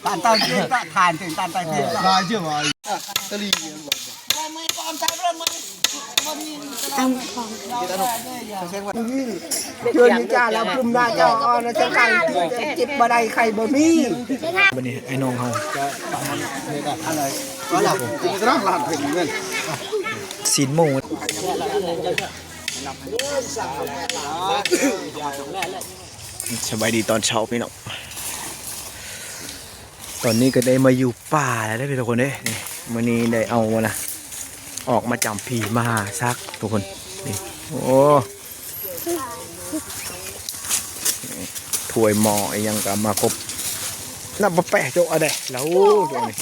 Tàn tay tiên, tàn tay tiên, tàn tay tiên. Ươnນີ້ຈ້າລາວກຸ່ມນາເຈົ້າ ເຈົ້າເຈັບບໍ່ໄດ້ໄຂ້ບໍ່ມີ. ບັດນີ້ໄອ້ນ້ອງເຮົາ ຊີ້ນໝູ. ສະບາຍດີຕອນເຊົ້າພີ່ນ້ອງ. ຕອນນີ້ກໍໄດ້ມາຢູ່ປ່າແລ້ວເດ້ທຸກຄົນເດ້. ນີ້ ມື້ນີ້ໄດ້ເອົາ ອັນນະ ອອກມາຈຳຜີມາຫາສັກທຸກຄົນ. ນີ້ ໂອ້ ຖ້ວຍໝໍ້ອີ່ຫຍັງກໍເອົາມາຄົບ. ນຳບໍ່ແປະໂຈະເດ້ລາວ ໂຈະນີ້.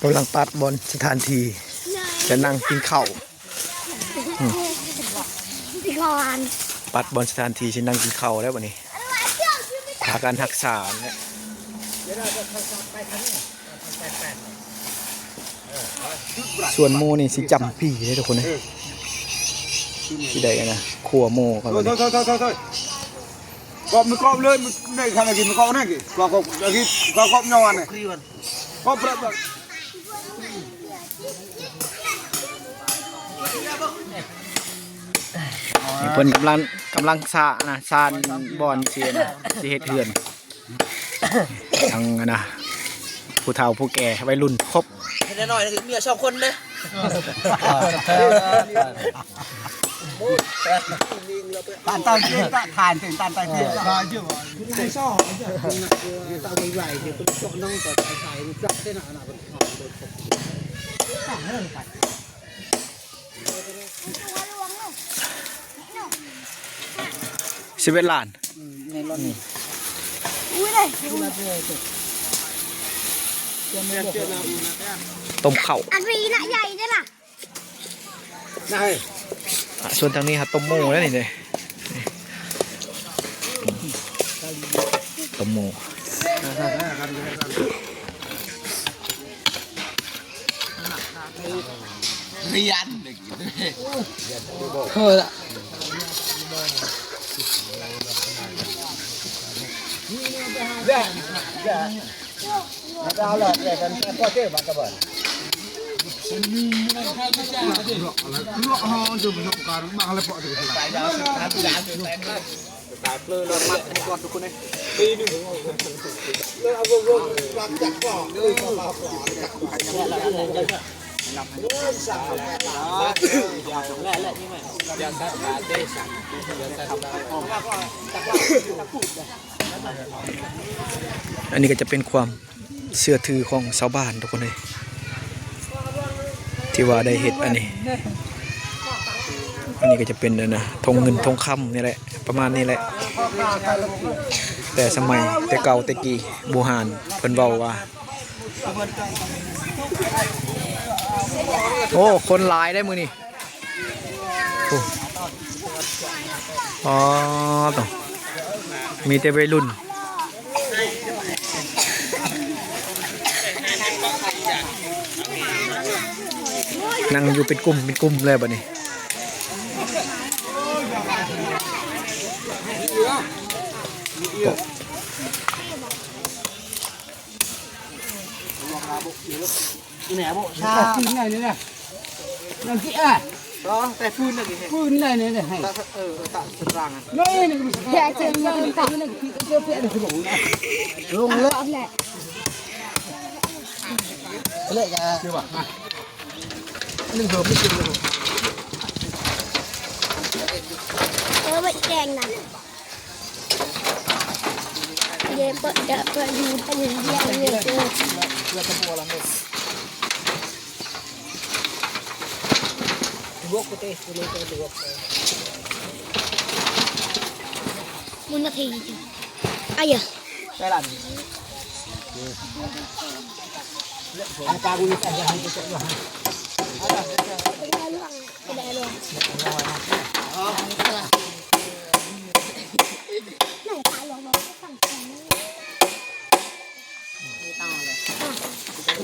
ກຳລັງຕັດບ່ອນສະຖານທີ່ຈະນັ່ງກິນເຂົ້າ. ອືມ ຕັດບ່ອນສະຖານທີ່ຊິນັ່ງກິນເຂົ້າແລ້ວບັດນີ້ ພາກັນຮັກສາແຫຼະ. ສ່ວນໝູນີ້ຊິຈຳຜີເດ້ທຸກຄົນເດ້. ຊິໄດ້ ອັນນະ ຄົວໝູກ່ອນບັດນີ້. ກອບ ມັນກອບເລີຍ ມັນໄດ້ທຳໃຫ້ກິນ ມັນກອບນັ້ນກິນ ກອບ ກອບ ກອບ ກອບຍ້ອນນີ້ ກອບ ນີ້ເພິ່ນກຳລັງ ກຳລັງສະນະ ສານບ່ອນຊິ ຊິເຮັດເຮືອນ ທັງ ອັນນະ ຜູ້ເຖົ້າຜູ້ແກ່ ໄວລຸ້ນຄົບ. ເຮັດນ້ອຍໆ ເມຍສອງຄົນເດ້. ຕານເຕົາເຈນ ຕານເຈນ ຕານເຈນ. ສິບເອັດລ້ານ. ຕົ້ມເຂົ້າ ອັນນີ້ນະໃຫຍ່ເດ້ລະ. ນາຍ ອ່າ ສ່ວນທາງນີ້ຫາຕົ້ມໝູແລ້ວນີ້ເດ້ ຕົ້ມໝູ ຮຽນ ເຮີລະ. ອັນນີ້ກໍຈະເປັນຄວາມ ເຊື່ອຖືຂອງຊາວບ້ານທຸກຄົນເອີຍ ທີ່ວ່າໄດ້ເຮັດອັນນີ້. ອັນນີ້ກໍຈະເປັນ ອັນນະ ທົ່ງເງິນທົ່ງຄຳນີ້ແຫຼະ ປະມານນີ້ແຫຼະ. ແຕ່ສະໄໝແຕ່ເກົ່າແຕ່ກີ້ ບູຮານ ເພິ່ນເວົ້າວ່າ ໂອ້ ຄົນຫຼາຍເດ້ມື້ນີ້. ໂອ້ ອໍ ໂຕ ມີແຕ່ໄວລຸ້ນ ນັ່ງຢູ່ເປັນກຸ່ມເປັນກຸ່ມເລີຍບັດນີ້. ແມ່ບໍ່ ຊາ ຄືນໄດ້ນີ້ນະ ນັ້ນຊິອາ ອໍ ແຕ່ຟື້ນໄດ້ນີ້ ຟື້ນໄດ້ນີ້ ເອີ ຕາສະຕາງ ນີ້ ນີ້ ແຕ່ເຈົ້າ ລົງແລ້ວ ເລີຍ ໜຶ່ງເຮີບ ເອີ ໄວ້ແກງນະ. Tidak ada.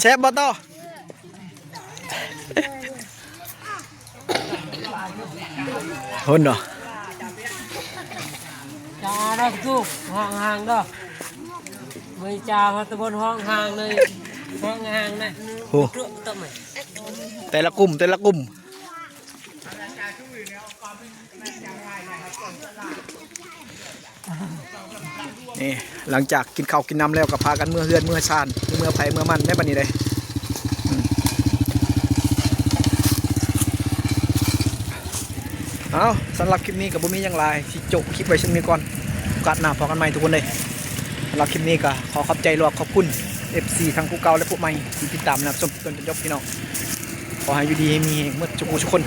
ແຊບບໍ່ຕໍ່? ພຸ້ນເນາະ ຈາເດີທຸກ ຫ້ອງຫ່າງເດີ ໄມ່ຈາຮອດຕະບົນຫ້ອງຫ່າງເລີຍ ຫ້ອງຫ່າງນະ ໂອ້ ແຕ່ລະກຸ່ມ ແຕ່ລະກຸ່ມ. ນີ້ ຫຼັງຈາກກິນເຂົ້າກິນນ້ຳແລ້ວ ກໍພາກັນເມືອເຮືອນເມືອຊານ ເມືອໃຜເມືອມັນໄດ໋ບັດນີ້ເດ້. ອືມ ເອົາ ສຳລັບຄລິບນີ້ກໍບໍ່ມີຫຍັງຫຼາຍ ຊິໂຈະຄລິບໄວ້ຊ່ຳນີ້ກ່ອນ ໂອກາດໜ້າພໍ້ກັນໃໝ່ທຸກຄົນເດ້. ສຳລັບຄລິບນີ້ກໍຂໍຂອບໃຈ ແລະ ຂອບຄຸນ ເອັຟຊີ ທັງຜູ້ເກົ່າ ແລະ ຜູ້ໃໝ່ ທີ່ຕິດຕາມ ແລະ ຮັບຊົມຈົນຈົນຈົບ ພີ່ນ້ອງ. ຂໍໃຫ້ຢູ່ດີມີແຮງໝົດທຸກຜູ້ທຸກຄົນ.